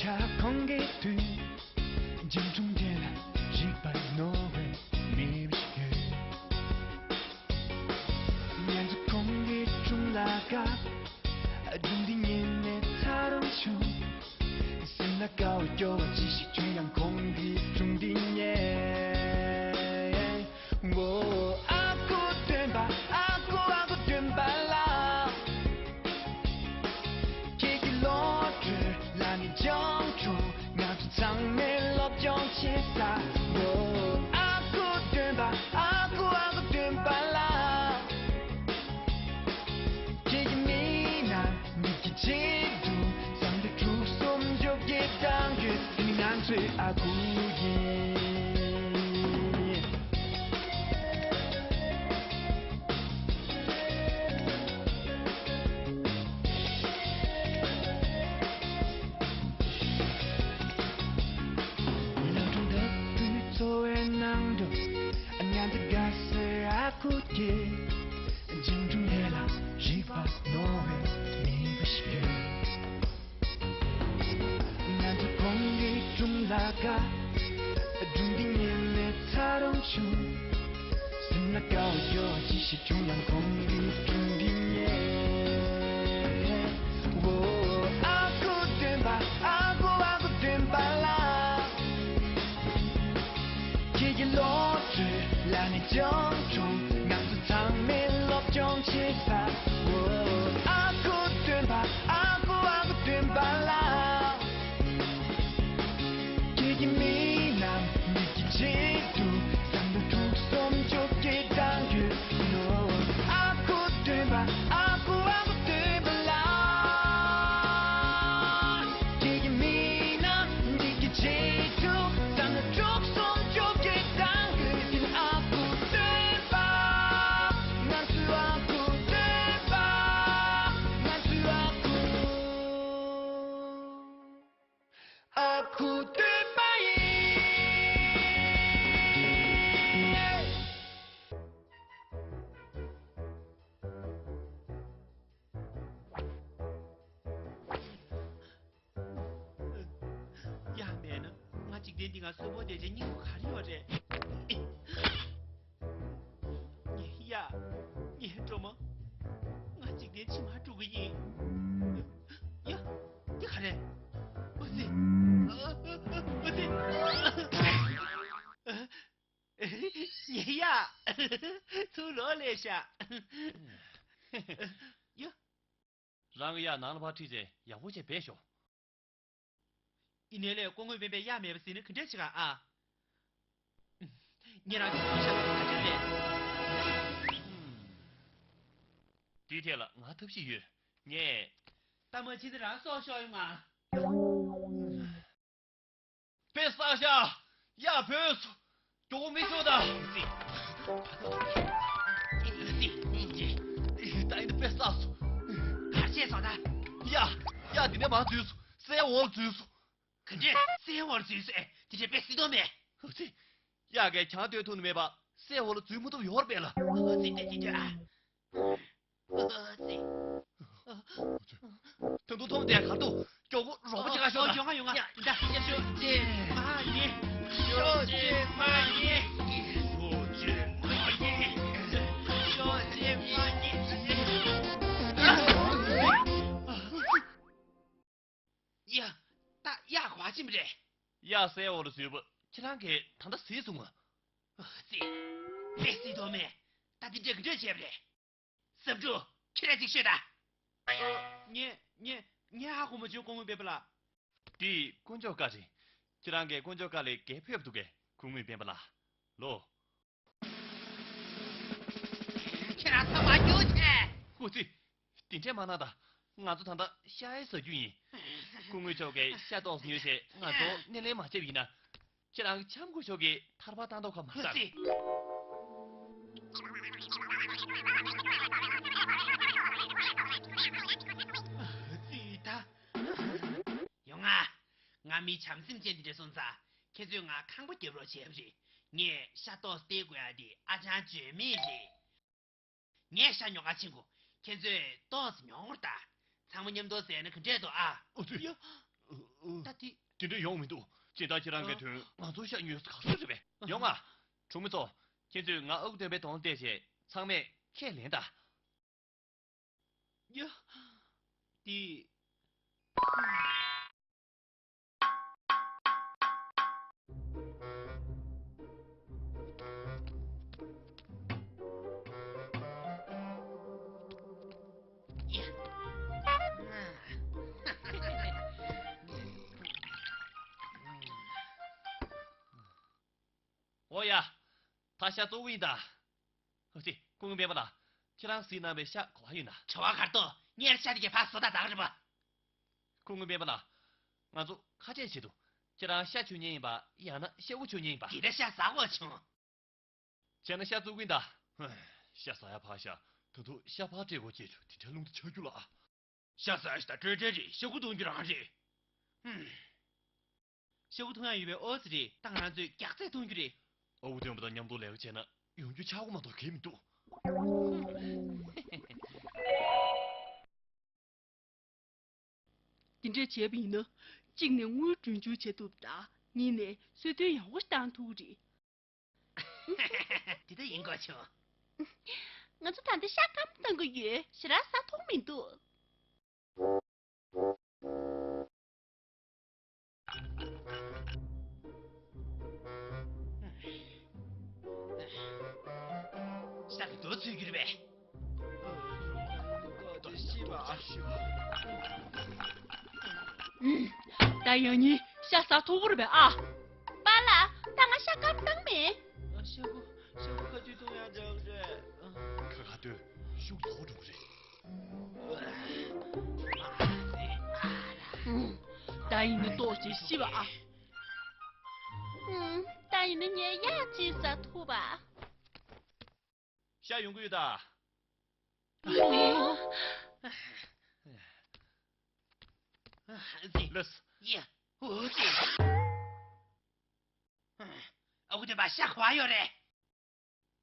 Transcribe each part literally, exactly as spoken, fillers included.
ཁོང་གི་དུས། འཇིགས་སྒྲོམ་དེ་ལ་རིག་པ་རྣོ་བའི་མི་ཞིག་ཡོད། ང་ཚོ་ཁོང་གི་དྲུང་ལ་དགའ། སྒྲུང་འདི་ཉན་ནས་ཚ་རུང་བྱུང་། སེམས་ལ་དགའ་བ་སྐྱོ་བ་ཅི་ཞིག་བྱུང་ཡང་ཁོང་གི་སྒྲུང་འདི་ཉན། ཨོ། ཨ་ཁུ་སྟོན་པ། ཨ་ཁུ་ཨ་ཁུ་སྟོན་པ་ལགས། ཁྱེད་ཀྱི་བློ་གྲོས་ལ་ནི་སྦྱོང་བྱུང་། ང་ཚོ་ཚང་མས་སློབ་སྦྱོང་བྱེད་ས། ཨོ། ཨ་ཁུ་སྟོན་པ། ཨ་ཁུ་ཨ་ཁུ་སྟོན་པ་ལགས། ཁྱེད་ཀྱི་མིག་ནང་མིག་གི་བརྗིད་དུ་བསམ་བློ་དྲུག་གསུམ་བཅོ་བརྒྱད་བཏང་ཡོད། དེ་ནི་ང་ཚོའི་ཨ་ཁུ་ཡིན། ཉིན་རང་གྲོང་འདབས་བུའི་འཚོ་བའི་ནང་དུ། ང་ཚོ་དགའ་སའི་ཨ་ཁུ་དེ། འཇིགས་སྒྲོམ་དེ་ལ་རིག་པ་རྣོ་བའི་མི་བུ་ཞིག་ཡོད། ང་ཚོ་ཁོང་གི་དྲུང་ལ་དགའ། སྒྲུང་འདི་ཉན་ནས་ཚ་རུང་བྱུང་། སེམས་ལ་དགའ་བ་སྐྱོ་བ་ཅི་ཞིག་བྱུང་ཡང་ཁོང་གི་སྒྲུང་འདི་ཉན། ཨོ། ཨ་ཁུ་སྟོན་པ། ཨ་ཁུ་ཨ་ཁུ་སྟོན་པ་ལགས། ཁྱེད་ཀྱི་བློ་གྲོས་ལ་ནི་སྦྱོང་བྱུང་། ང་ཚོ་ཚང་མས་སློབ་སྦྱོང་བྱེད་ས། ཨོ། ཨ་ཁུ་སྟོན་པ། ཨ་ཁུ་ཨ་ཁུ་སྟོན་པ་ལགས། ཁྱེད་ཀྱི་མིག་ནང་མིག་གི་བརྗིད་དུ་བསམ་བློ་དྲུག་གསུམ་བཅོ་བརྒྱད་བཏང་ཡོད་ནོ། ཨ་ཁུ་སྟོན་པ། ཨ་ཁུ་ཨ་ཁུ་སྟོན་པ་ལགས། ཁྱེད་ཀྱི་མིག་ནང་མིག་གི་བརྗིད་དུ་བསམ་བློ་དྲུག་གསུམ་བཅོ་བརྒྱད་བཏང་ཡོད། དེ་ནི་ཨ་ཁུ་སྟོན་པ། ང་ཚོའི་ཨ་ཁུ་སྟོན་པ། ང་ཚོའི་ཨ་ཁུ། ཨ་ཁུ་སྟོན་པ་ཡིན། ཡ། མེད་ན་ང་འཇིག་རྟེན་འདི་ང་གསོན་པོ་བསྡད་བྱས་སྙིང་པོ་ག་རེ་ཡོད་རེད། ངའི་ཡ། ངའི་སྒྲོལ་མ། ང་འཇིག་རྟེན་ཕྱི་མར་འགྲོ་གི་ཡིན། ཡ། འདི་ག་རེད། འོ་ཙི། འོ་ཙི། ངའི་ཡ། ཚུར་ལོག་སླེབས་ཤག་ཡ། རང་གི་གཡག་ནང་ལ་ཕར་ཁྲིད་བྱས་ཡག་པོ་བྱས་སྦས་ཤོག་ཡིན་ནའི་ལས་སྐུ་ངོ་སྤེན་པས་གཡག་མེད་པ་གཟིགས་ན་ག་འདྲས་བྱེད་ག་ཨ། ངས་རང་གི་སྐུ་ཤ་ཚོ་ག་འདྲས་རེད། དེའི་ཐད་ལ་ང་ཐབས་ཤེས་ཡོད། ངས། ད་མ་ཕྱིན་ན་རང་སྲོག་ཤོར་ཡོང་ང་། དཔེ་བསགས་ཤག་གཡག་བུད་སོང་། མགྱོགས་པོ་མི་ཚུགས་དང་། ད་ཡིན་དཔེ་བསགས་སོང་། ག་རེ་བྱས་སོང་ད། གཡག་གཡག་འདི་ནས་མར་འཛུལ་སོང་། སའི་འོག་ལ་འཛུལ་སོང་། ག་འདྲས་སའི་འོག་ལ་འཛུལ་སོང་། ཨེ། དེ་འདྲས་དཔེ་སྲིད་དོ་མེད། ཨོ་ཙི། གཡག་གིས་གྱང་བརྡོལ་ཐུབ་ནི་མེད་པ་སའི་འོག་ལ་འཛུལ་མི་ཐུབ་ཡོད་རེད་པས་ལ། ཨོ་ཙི། དེ་དེ་འདྲས་ཨ། ཨོ་ཙི། ད་དུང་མཐོང་བསྡད་གར་འདུག་མགྱོགས་པོ་རོགས་པ་བྱེད་ག་ཤོག་ཨོ། ཡོང་ང་ཡོང་ང་། ཡ། ཡ། ཤོག་ཅེས་མ་ཡིན། ཤོག་ཅེས་མ་ཡིན། ཤོག་ཅེས་མ་ཡིན། ཤོག་ཅེས་མ་ཡིན། ཡ། ད་གཡག་ག་པར་ཕྱིན་པ་རེད། གཡག་སའི་འོག་ལ་འཛུལ་བ་ཁྱེད་རང་གིས་ད་ལྟ་གཟིགས་སོང་ང་། ཨོ་ཙི། དཔེ་སྲིད་དོ་མེད། ད་འདི་འདྲས་ག་འདྲས་བྱས་པ་རེད། ཟབ་དྲུག་ཁྱེད་རང་ཅིག་ཤོད་དང་། ངས་ངས་ངས་ཧ་གོ་མ་བྱུང་སྐུ་ངོ་སྤེན་པ་ལགས། འདི་དཀོན་མཆོག་བཀའ་རེད། ཁྱེད་རང་གིས་དཀོན་མཆོག་བཀའ་ལས་འགལ་ཕོད་པ་འདུག་གས་སྐུ་ངོ་སྤེན་པ་ལགས། ལོ། ཁྱེད་རང་ཚང་མ་རྒྱུགས་བྱས། ཨོ་ཙི། དེ་འདྲས་མ་གནང་དང་། ང་ཚོ་ད་ལྟ་ཤ་ཡི་ཟ་རྒྱུ་ཡིན། སྐུ་ངོ་མཆོག་གིས་ཤ་ཏོག་ཙམ་ཉོས་བྱས་ང་ཚོ་སྣེ་ལེན་མ་བྱས་པ་ཡིན་ན། ཁྱེད་རང་ལྕམ་སྐུ་མཆོག་གིས་ཐར་པ་བཏང་མདོག་ཁ་མ་ཟ། ཙི། ཙི་ད། ཡོང་ང་། ང་མི་བྱམས་སེམས་ཅན་འདི་འདྲ་སོང་ཙང་། ཁྱེད་ཚོས་ང་ཁང་པ་རྒྱབ་རོགས་བྱས་པ་རེད། ངས་ཤ་ཏོག་ཙམ་སྟེར་དགོས་ཡ་དེ་ཨ་ཅང་བརྗོད་མེད་རེད། ངས་ཤ་ཉོ་ག་ཕྱིན་གོ། ཁྱེད་ཚོས་ཏོག་ཙམ་ཉོ་དགོས་རེད་ད། ཚང་མ་མཉམ་དུ་ཟས་ན་ག་འདྲས་འདུག་ཨ། ཨོ་ཙི། ཡ། ད་དེ། དེ་འདྲ་ཡོང་མི་འདུག་སྦྱིན་བདག་ཁྱེད་རང་གི་དོན་ང་ཚོ་ཤ་ཉོས་ག་ཚོད་རེད་པས། ཡོང་ང་། གྲོང་མི་ཚོ། ཁྱེད་ཚོས་ང་ཨ་ཁུ་སྟོན་པའི་དོན་བལྟས་བྱས་ཚང་མས་ཁས་ལེན་དང་། ཡ། དེ། འོ་ཡ། ད་ཤ་བཙོང་གི་ཡིན་ད། ཨ་ཙི། སྐུ་ངོ་སྤེན་པ་ལགས། ཁྱེད་རང་གཟིགས་གནང་བའི་ཤ་ག་པར་ཡོད་ན། བྲོ་བ་གར་ཏོ། ངའི་ཤ་དེ་གས་ཕར་བཟོ་ད་ད་ག་རེད་པ། སྐུ་ངོ་སྤེན་པ་ལགས། ང་ཚོ་ཁ་ཆད་བྱེད་དུ། ཁྱེད་རང་ཤ་མཆོད་མཁན་ཡིན་པ། ཡང་ན་ཤ་བོ་མཆོད་མཁན་ཡིན་པ། དེ་ད་ཤ་ཟ་དགོས་བྱུང་། བྱས་ན་ཤ་བཙོང་གི་ཡིན་ད། ཧོན། ཤ་ཟ་ཡ་ཕར་བཞག་ད་དུང་ཤ་ཕར་སྤྲད་དགོས་སྐྱེས་བྱུང་དེ་འདྲ་རླུང་དུ་ཆགས་རྒྱུ་ལ་ཨ། ཤ་ཟ་ཡ་ཞིག་ད་སྤྲོད་སྤྲད་རེད། ཤ་ཁུ་གཏོང་རྒྱུ་རང་རེད། ཧུམ། ཤ་ཁུ་འཐུང་ཡག་ཡོད་པའི་ཨོ་ཙི་རེད། ད་ང་རང་ཚོས་རྒྱག་རྩེད་གཏོང་རྒྱུ་རེད། ཨ་ཁུ་སྟོན་པ་དང་མཉམ་དུ་ལས་ཀ་བྱས་ན་ཡོང་རྒྱུ་ཆག་སྒོ་མ་གཏོགས་གལ་མི་འདུག་འདི་འདྲ་བྱས་པ་ཡིན་ན། གཅིག་ནས་དངུལ་གྲོན་ཆུང་བྱེད་ཐུབ་དང་། གཉིས་ནས་གསོལ་སྟོན་ཡག་པོ་བཏང་ཐུབ་ཀྱི་རེད། འདི་ལྟ་ཡིན་དགོས་བྱུང་། ང་ཚོ་ད་ལྟ་ཤ་སྐམ་བཏང་གི་ཡོད། ཞེ་དྲག་ཟ་ཐུབ་མི་འདུག་ཤ་གི་རྡོ་ཚུད་ཀྱི་རེད་པས། ད་ཡང་ཉིན་ཤ་ཟ་ཐུབ་ཀྱི་རེད་པས་ཨ། པཱ་ལགས། ད་ང་ཤ་སྐམ་བཏང་མེད། ཤ་ཁུ་ཤ་ཁུ་ཁ་ཆུ་འཐུང་ཡག་འདྲ་པོ་རེད། ཁ་ཁ་སྟོན་ཤུགས་དོག་འགྲོ་གི་རེད། ད་ཡིན་ན་ལྟོགས་བྱས་ཤི་བ་ཨ། ཨུམ། ད་ཡིན་ན་ངས་གཡག་ཅིག་ཟ་ཐུབ་པ། ཤ་ཡོང་གི་ཡོད་ད། ལགས་སོ། ཡ། འོ་ཙི། ཨ་ཁུ་སྟོན་པ་ཤ་ག་པར་ཡོད་རེད།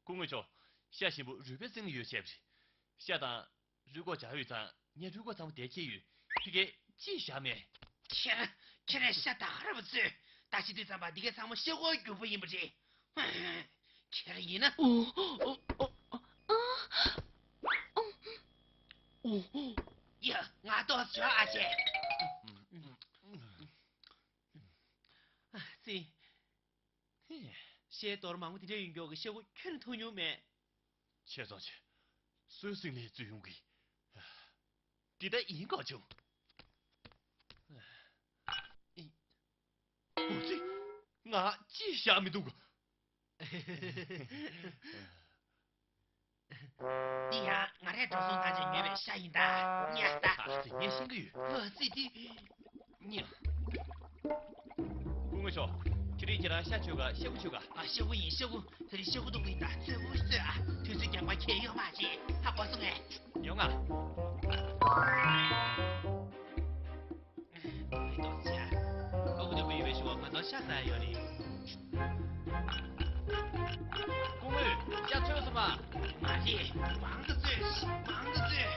སྐུ་ངོ་མཆོག་ཤ་ཞིམ་པོ་རུས་པའི་གསེང་ལ་ཡོད་བཤད་པ་རེད། ཤ་དང་རུས་ཁོག་སྦྱར་ཡོད་ཙང་ངས་རུས་ཁོག་ཚང་མ་དེར་འཁྱེར་ཡོད། ཕ་གིར་ཅིག་བཞག་མེད། ཁྱེད་ཁྱེད་རས་ཤ་ད་ག་རེ་བ་བཙོས། ད་ཤི་དུས་ཙམ་པ་འདི་གའི་ཚང་མ་ཤ་ཁུ་རྒྱུག་པ་ཡིན་པ་རེད། ཁྱེད་རང་ཡིན་ན། ཨོ་ཨོ་ཨོ་ཨོ་ཨ། ཨོ། ཡ། ང་ལྟོགས་བྱོས་ཨ་ཅེ། ཨ་ཙི། ཧེ། ཤའི་རྡོར་མང་པོ་དེ་འདྲ་ཡོད་མགྱོགས་ཀྱི་ཤ་ཁུ་ཁྱོན་ནས་འཐུང་མྱོང་མེད། བྱས་ཙང་བྱས། སུའི་གསེང་ལས་བཙོས་ཡོང་གི། འདི་ལྟ་ཡིན་དགོས་བྱུང་། འོ་ཙི། ང་ཅིག་བཞག་མི་འདུག་འདི་ཡང་ང་རས་འགྲོ་སོང་བཏང་བྱས་ཉོས་པའི་ཤ་ཡིན་ད། ཉལ་ད། ཨ་ཙི་ངས་ཤེས་ཀྱི་ཡོད། ཨ་ཙི་འདི། ཉལ། སྐུ་ངོ་མཆོག་དེ་རིང་ཁྱེད་རང་ཤ་མཆོད་ག་ཤ་ཁུ་མཆོད་ག་ཨ་ཤ་ཁུ་ཡིན་ཤ་ཁུ། དེ་རིང་ཤ་ཁུ་འདུག་གི་ཡིན་ད། ཚོད་མུ་ཤི་ཚོད་ཨ། དུས་ཚོད་རྒྱང་མ་ཁྱེད་ཡོད་མ་རེད། ཧ་གོ་སོང་ངས། ཡོང་ང་། ཨ་ཁུ་སྟོན་པ་ཡོད་པའི་ཞུ་བ་ང་ཚོ་ཤ་ཟ་ཡ་ཡོད་རེད། སྐུ་ངོ་ཤ་ཚོས་སོང་ང་། མ་རེད། མང་དུ་ཚོས། མང་དུ་ཚོས།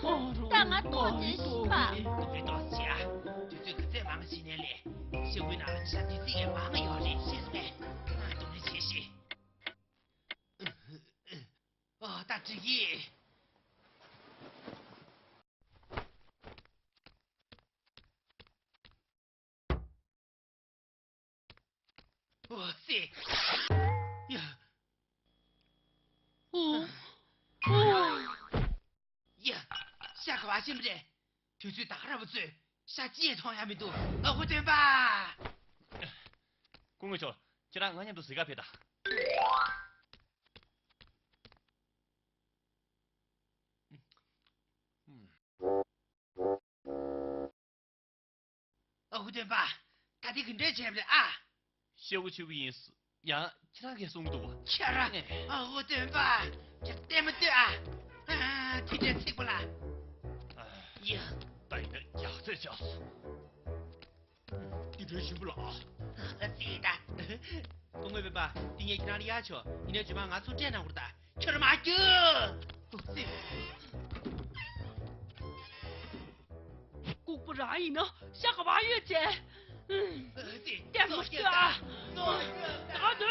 ཨོ། ད་ང་ལྟོགས་བྱས་ཤི་བ། དུ་རེ་ལྟོགས་བྱས་ཨ། དུས་ཚོད་ག་ཚད་མང་ཞིག་ནས་ལས། ཤ་ཁུའི་ནང་ལ་ཤ་དུས་ཚིགས་ཡང་མང་ཡོད་རེད་ཤེས་སོང་ངས། ང་དུ་རེ་བྱས་ཤིག་ཨ། ད་འགྲིག་གི། ཨོ་ཙི། ཡ། ཨོ། ཨོ། ཡ། ཤ་ག་པར་ཕྱིན་པ་རེད། དུས་ཚོད་ད་ག་རང་བ་ཚོས་ཤ་ཅི་ཡང་མཐོང་ཡ་མི་འདུག་ཨ་ཁུ་སྟོན་པ། སྐུ་ངོ་མཆོག་ཁྱེད་རང་ང་མཉམ་དུ་གཟིགས་ག་ཕེབས་དང་། ཨ་ཁུ་སྟོན་པ། ད་དེ་གི་འདྲ་བྱས་པ་རེད་ཨ། ཤ་ཁུ་མཆོད་ཀྱི་ཡིན། ཡང་ཁྱེད་རང་གིས་གསུང་གི་འདུག་བ། ཁྱེད་རང་། ཨ་ཁུ་སྟོན་པ། ཁྱེད་ལྟད་མོ་ལྟོས་ཨ། ཨ། དེ་འདྲའི་ཚིག་པ་ལ། ཨ། ཡ། ད་ཡིན་ན་ཡག་ཚད་ཆགས་སོང་། དེ་འདྲའི་ཞིམ་པོ་ལ་ཨ། ཨ་ཙི་ད། སྐུ་ངོ་སྤེན་པ། འདི་ངས་ཁྱེད་རང་ལ་གཡར་ཆོག་ཡིན་ནའི་རྗེས་མ་ང་ཚུར་སྤྲད་གནང་དགོས་རེད་ད། ཁྱོད་རང་མ་རྒྱུགས། ཨ་ཙི། སྐུ་ པོ་རང་ཡིན་ན་ཤ་ག་བ་ཡོད་ཅེ། ཨུམ། དེ་མ་ཤི་ཨ། ད་